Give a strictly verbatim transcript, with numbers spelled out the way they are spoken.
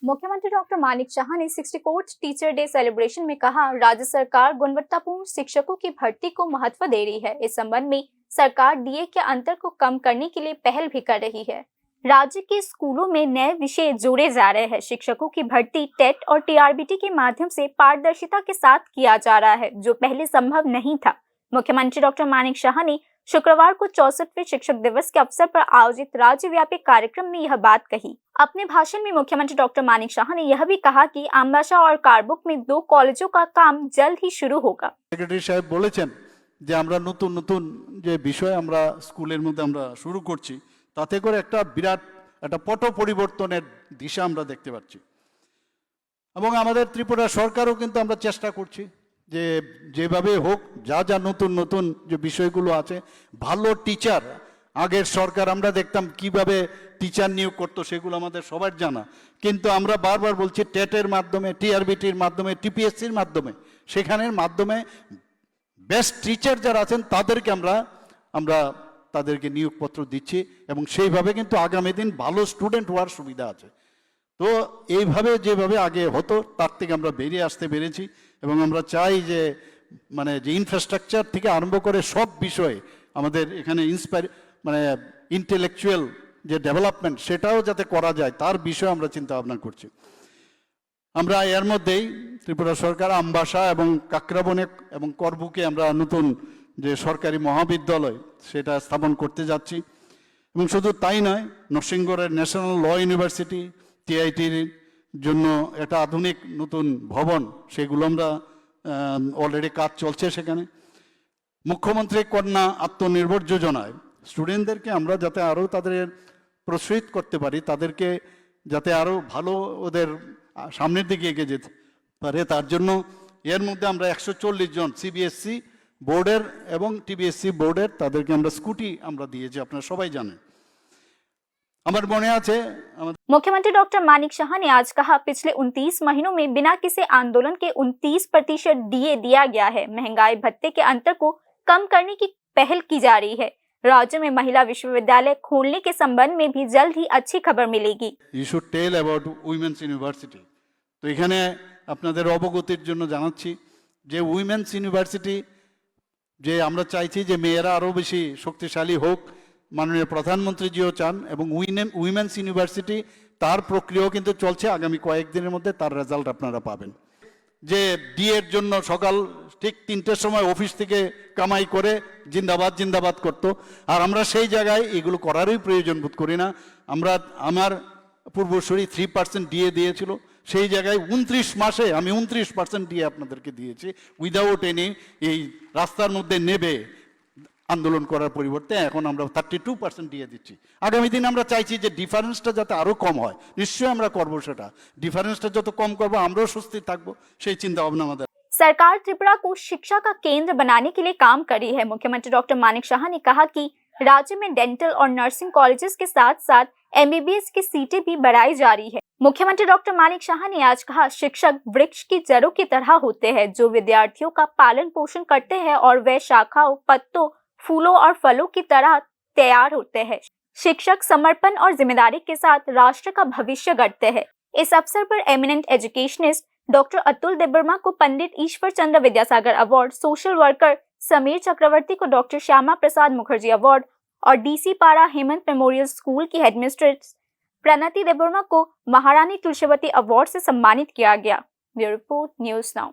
मुख्यमंत्री डॉक्टर मानिक साहा ने sixty fourth teacher day celebration में कहा, राज्य सरकार गुणवत्तापूर्ण शिक्षकों की भर्ती को महत्व दे रही है। इस संबंध में सरकार डीए के अंतर को कम करने के लिए पहल भी कर रही है। राज्य के स्कूलों में नए विषय जोड़े जा रहे हैं। शिक्षकों की भर्ती टेट और टीआरबीटी के माध्यम से पारदर्शिता के साथ किया जा रहा है, जो पहले संभव नहीं था। मुख्यमंत्री डॉक्टर मानिक साहा ने शुक्रवार को चौसठवें शिक्षक दिवस के अवसर पर आयोजित राज्यव्यापी कार्यक्रम में यह बात कही। अपने भाषण में मुख्यमंत्री डॉक्टर मानिक साहा ने यह भी कहा कि अम्बासा और कारबुक में दो कॉलेजों का काम जल्द ही शुरू होगा। সেক্রেটারি সাহেব বলেছেন যে আমরা নতুন নতুন যে বিষয় আমরা স্কুলের মধ্যে আমরা শুরু করছি, তাতে করে একটা বিরাট একটা পট পরিবর্তনের দিশা আমরা দেখতে পাচ্ছি। এবং আমাদের ত্রিপুরা সরকারও কিন্তু আমরা চেষ্টা করছি যে যেভাবে হোক, যা যা নতুন নতুন যে বিষয়গুলো আছে, ভালো টিচার, আগের সরকার আমরা দেখতাম কিভাবে টিচার নিয়োগ করতো, সেগুলো আমাদের সবার জানা। কিন্তু আমরা বারবার বলছি, টেটের মাধ্যমে, টিআরবিটির মাধ্যমে, টিপিএসসির মাধ্যমে, সেখানের মাধ্যমে বেস্ট টিচার যারা আছেন, তাদেরকে আমরা আমরা তাদেরকে নিয়োগপত্র দিচ্ছি। এবং সেইভাবে কিন্তু আগামী দিন ভালো স্টুডেন্ট হওয়ার সুবিধা আছে। তো এইভাবে যেভাবে আগে হতো, তার থেকে আমরা বেরিয়ে আসতে পেরেছি। এবং আমরা চাই যে মানে যে ইনফ্রাস্ট্রাকচার থেকে আরম্ভ করে সব বিষয়ে আমাদের এখানে ইন্সপায়ার মানে ইন্টেলেকচুয়াল যে ডেভেলপমেন্ট, সেটাও যাতে করা যায়, তার বিষয়ে আমরা চিন্তা ভাবনা করছি। আমরা এর মধ্যেই ত্রিপুরা সরকার আমবাসা এবং কাকরাবনে এবং করবুকে আমরা নতুন যে সরকারি মহাবিদ্যালয়, সেটা স্থাপন করতে যাচ্ছি। এবং শুধু তাই নয়, নরসিংগড়ের ন্যাশনাল ল ইউনিভার্সিটি, টিআইটির জন্য একটা আধুনিক নতুন ভবন, সেগুলো আমরা অলরেডি কাজ চলছে সেখানে। মুখ্যমন্ত্রী কন্যা আত্মনির্ভর যোজনায় স্টুডেন্টদেরকে আমরা যাতে আরও তাদের প্রশ্রয়িত করতে পারি, তাদেরকে যাতে আরও ভালো ওদের আহ, সামনের দিকে এগিয়ে যেতে পারে, তার জন্য এর মধ্যে আমরা একশো চল্লিশ জন সিবিএসসি বোর্ডের এবং টিবিএসসি বোর্ডের, তাদেরকে আমরা স্কুটি আমরা দিয়েছি, আপনারা সবাই জানেন। আমার মনে আছে আমাদের मुख्यमंत्री डॉक्टर मानिक साहा ने आज कहा, पिछले उनतीस महीनों में बिना किसी आंदोलन के उनतीस प्रतिशत डीए दिया गया है। महंगाई भत्ते के अंतर को कम करने की पहल की जा रही है। राज्य में महिला विश्वविद्यालय खोलने के संबंध में भी जल्द ही अच्छी खबर मिलेगी। You should tell about Women's University। তো এখানে আপনাদের অবগতির জন্য জানাচ্ছি যে উইমেন্স ইউনিভার্সিটি, যে আমরা চাইছি যে মেয়েরা আরও বেশি শক্তিশালী হোক, মাননীয় প্রধানমন্ত্রীজিও চান। এবং উইমেন্স ইউনিভার্সিটি, তার প্রক্রিয়াও কিন্তু চলছে। আগামী কয়েকদিনের মধ্যে তার রেজাল্ট আপনারা পাবেন। যে ডিএর জন্য সকাল ঠিক তিনটের সময় অফিস থেকে কামাই করে জিন্দাবাদ জিন্দাবাদ করত, আর আমরা সেই জায়গায় এগুলো করারই প্রয়োজন বোধ করি না। আমরা আমার পূর্বসূরি থ্রি পার্সেন্ট ডিএ দিয়েছিল, সেই জায়গায় উনত্রিশ মাসে আমি উনত্রিশ পার্সেন্ট ডিএ আপনাদেরকে দিয়েছি, উইদাউট এনি এই রাস্তার মধ্যে নেবে আন্দোলন করার পরিবর্তে এখন আমরা থার্টি টু পার্সেন্ট ডিএ দিচ্ছি। আগামী দিন আমরা চাইছি যে ডিফারেন্সটা যাতে আরও কম হয়, নিশ্চয়ই আমরা করবো সেটা। ডিফারেন্সটা যত কম করবো, আমরাও স্বস্তি থাকবো, সেই চিন্তা ভাবনা আমাদের। सरकार त्रिपुरा को शिक्षा का केंद्र बनाने के लिए काम कर रही है। मुख्यमंत्री डॉक्टर मानिक साहा ने कहा कि राज्य में डेंटल और नर्सिंग कॉलेजेस के साथ साथ एमबीबीएस की सीटें भी बढ़ाई जा रही है। मुख्यमंत्री डॉक्टर मानिक साहा ने आज कहा, शिक्षक वृक्ष की जड़ों की तरह होते हैं, जो विद्यार्थियों का पालन पोषण करते हैं और वे शाखाओं, पत्तों, फूलों और फलों की तरह तैयार होते हैं। शिक्षक समर्पण और जिम्मेदारी के साथ राष्ट्र का भविष्य गढ़ते हैं। इस अवसर पर eminent educationist doctor Atul Debbarma को Pandit Ishwar Chandra Vidyasagar award, social worker Samir Chakraborty को डॉक्टर श्यामा प्रसाद मुखर्जी अवार्ड और DC Para Hemant memorial school की हेडमिस्ट्रेस प्रणति देबबर्मा को महारानी तुलसीवती अवार्ड से सम्मानित किया गया। Bureau report, news now.